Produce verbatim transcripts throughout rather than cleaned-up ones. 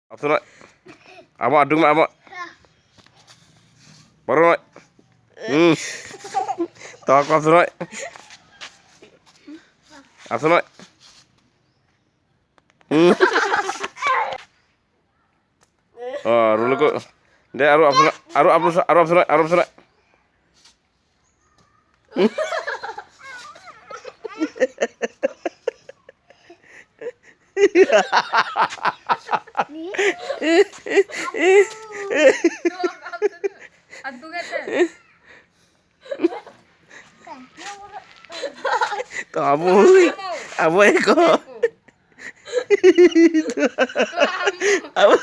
Apsunoi. Amo adung ma amo. Baru noi. Hmm. Tok apsunoi. Apsunoi. Hmm. Oh, ruluku. De aru apsunoi, aru apsunoi, aru apsunoi, aru apsunoi. To amo, amo eko. Amo.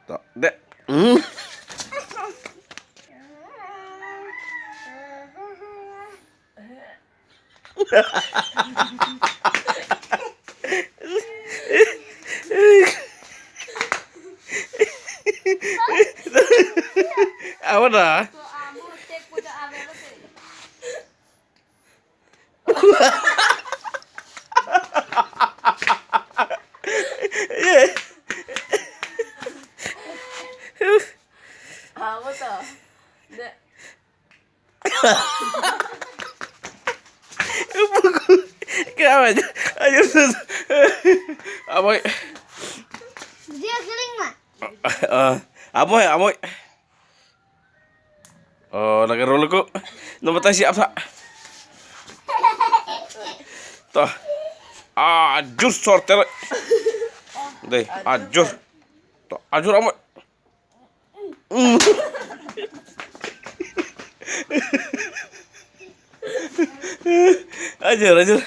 To de. Hmm. Apa dah? Apa tuh? Kenapa aja? Ayo sus. Amoy. Dia keling mah. Eh, amoy, amoy. Oh, lagi ruluku. Nomor tasi apa? Tuh. Ajur sortel. Deh, ajur. Tuh, ajur amoy. Ajur, ajur.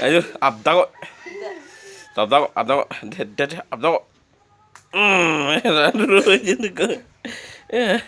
Ajur, abdako. Abdako, abdako. Deh, deh, deh, abdako. Hmm, aduh, ajur ko. Ya.